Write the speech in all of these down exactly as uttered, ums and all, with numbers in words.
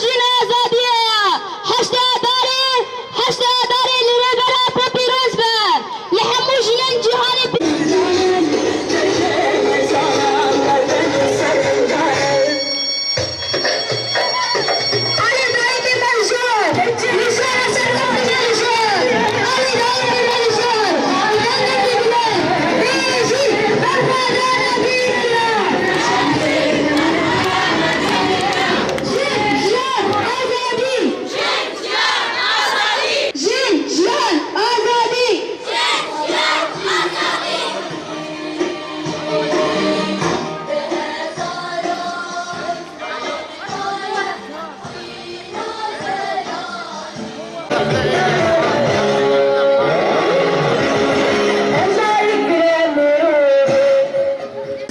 Jin azadiye ye. Heştê Adarê, heştê Adarê li rêbera xwe pîroz be. Li hemû jinên cîhanê pî- Jin, jiyan, azadî!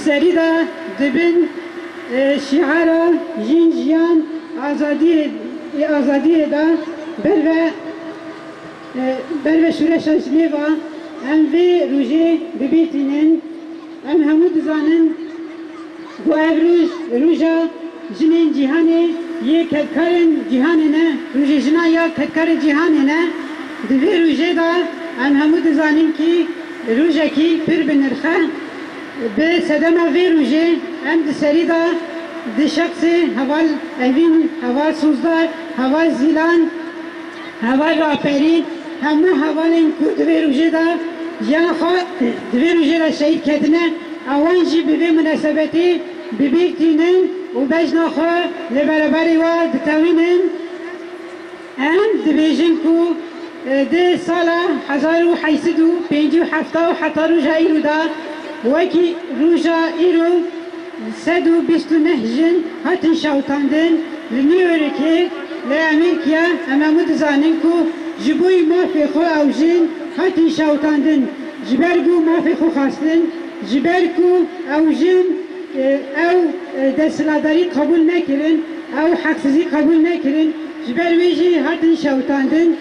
Serî de dibin, e, şiara jin, jiyan, azadiyê, ê azadiyê de berve, e, berve şûreşa Jinêva em vê rojê bi bîr tînin. Em hemû dizanin ku ev roj, roja jinên cîhanê yê kedkarên cîhanê ne, rojê jinan ya kedkarên cîhanê ne. Di vê rojê de em hemû dizanin kî rojekî pir bi nirx e. Bi sedema vê rojê em di serî de di şexsê heval Evîn, heval Sozdar, heval Zîlan, heval Raperî, hemû hevalên ku di vê rojê de jiyana xwe, di vê rojê de şehîd ketine, ewan jî bi vê minasebetê bi bîr tînin û bejna xwe li bereberê we ditewînin. Em dibêjin ku, e, di sala hezar û heyt sed û pêncî û heft û heta roja îro de wekî roja îro sed û bîst û neh jin hatin şewitandin li New Yorkê, li Amerîkaya. Em hemû dizanin ku ji bo mafê xwe ew jin hatin şewitandin, ji ber ku mafê xwe xwestin, ji ber ku ew jin, e, ew, e, desthilatdarî qebûl nekirin, ew heqsizî qebûl nekirin, ji ber wê jî hatin şewitandin.